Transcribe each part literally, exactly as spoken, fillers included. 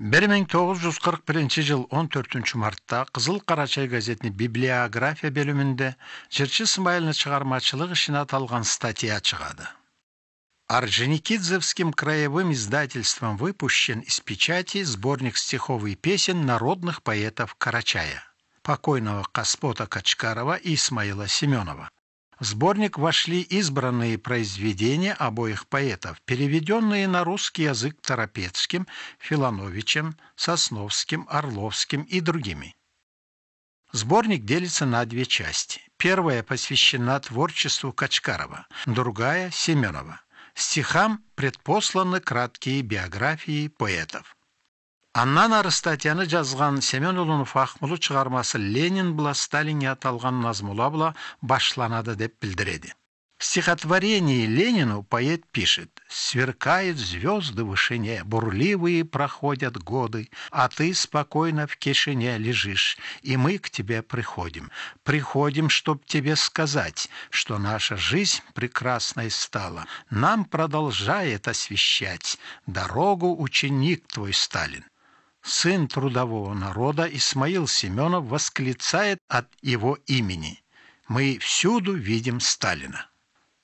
Бир минг тогъуз джюз къыркъ биринчи джыл он тёртюнчю мартда Къызыл Къарачай газетни библиография бёлюмюнде джырчы Сымайылны чыгъармачылыкъ ишине аталгъан статья чыгъады. Орджоникидзевским краевым издательством выпущен из печати сборник стихов и песен народных поэтов Карачая, покойного Каспота Качкарова и Исмаила Семёнова. В сборник вошли избранные произведения обоих поэтов, переведённые на русский язык Торопецким, Филоновичем, Сосновским, Орловским и другими. Сборник делится на две части. Первая посвящена творчеству Качкарова, другая — Семёнова. Стихам предпосланы краткие биографии поэтов. Андан ары статьяны джазгъан Семён улуну фахмулу чыгъармасы «Ленин бла Сталинге аталгъан назмула бла башланады», — деп билдиреди. В стихотворении Ленину поэт пишет: «Сверкают звёзды в вышине, бурливые проходят годы, а ты спокойно в тишине лежишь, и мы к тебе приходим. Приходим, чтоб тебе сказать, что наша жизнь прекрасной стала, нам продолжает освещать дорогу ученик твой Сталин». Сын трудового народа Исмаил Семёнов восклицает от его имени: «Мы всюду видим Сталина».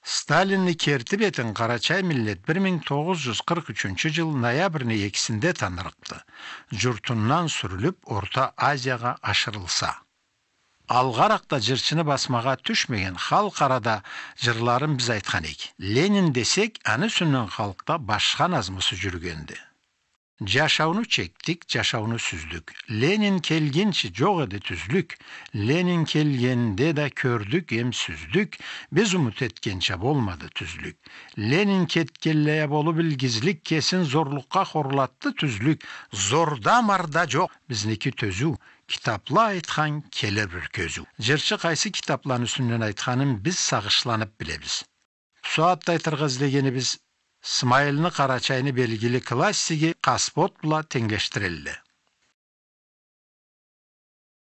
Сталинни керти бетин къарачай миллет бир минг тогъуз джюз къыркъ ючюнчю джыл ноябрни экисинде танырыкъды, джуртундан сюрюлюп, Орта Азиягъа ашырылса. Алгъаракъда джырчыны басмагъа тюшмеген халкъ арада джырларын биз айтхан эдик. Ленин десек, аны юсюнден халкъда башха назмусу джюрюгенди. Джашауну чекдик, джашауну сюздюк. Ленин келгинчи джокъ эди тюзлюк. Ленин келгенде да кёрдюк эм сюздюк. Биз умут этгенча болмады тюзлюк. Ленин кетгенлей а болуп илгизлик, кесин зорлукъгъа хорлатды тюзлюк. Зорда-марда джокъ бизники тёзюу, китапла айтхан келир бир кёзюу. Джырчы къайсы китапланы юсюнден айтханын биз сагъышланып билебиз. Бусагъат да айтыргъа излегенибиз, Сымайылны Къарачайны белгили классиги Каспот бла тенглешдирелле.